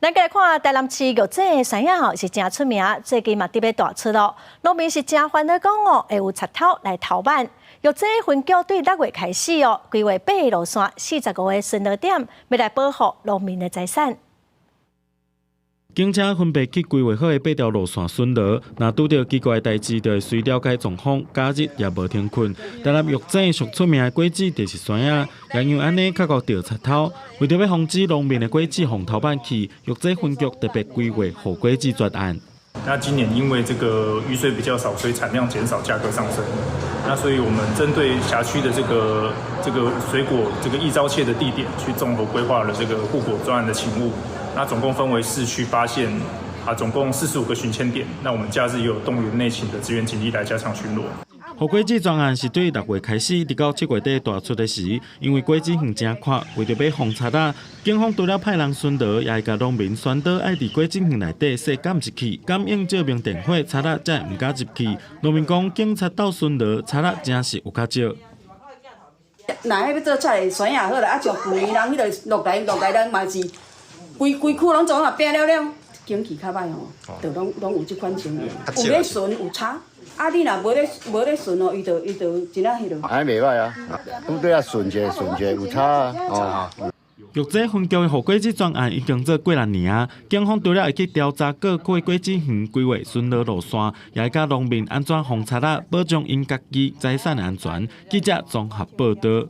咱來看台南市玉井的山仔吼是誠出名，最近嘛特別大出咯。農民是誠煩惱講哦，會有賊偷來偷板。玉井分局對6月開始哦，規劃八個路線，45個巡邏點，欲來保護農民的財產。警車分別去規劃好的八條路線巡邏，若拄著奇怪的代誌，就會隨了解狀況，假日也無停睏。台南玉井上出名的果子就是山仔，也因為按呢較會著賊偷。為著欲防止農民的果子予偷板去，玉井分局特別規劃護果子專案。那今年因為這個雨水比較少，所以產量減少，價格上升。那所以我們針對轄區的這個水果這個易遭竊的地點，去綜合規劃了這個護果專案的勤務。那總共分為4區8縣，啊，總共45個巡簽點。那我們假日也有動員內勤的支援警力來加強巡邏。護果子專案是對6月開始，直到7月底大出的時，因為果子園誠闊，為著欲防賊仔，警方除了派人巡邏，也會共農民宣導愛佇果子園內底設監視器，感應照明電火，賊仔才會毋敢入去。農民講，警察鬥巡邏，賊仔真是有較少。若彼欲做賊的山仔好啦，啊像舊年人彼个落來落來，人嘛是規規區攏總啊變了了，景氣較䆀吼，就攏攏有這款情形，有咧巡有差，啊你若無咧無咧巡哦，伊就伊就真仔彼落。按呢袂䆀啊，拄對啊巡者巡者有差啊，哦。玉井分局的護果子專案已經做幾若年啊，警方除了會去調查各區果子園規劃巡邏路線，也會教農民按怎防賊仔，保障𪜶家己財產的安全。記者綜合報導。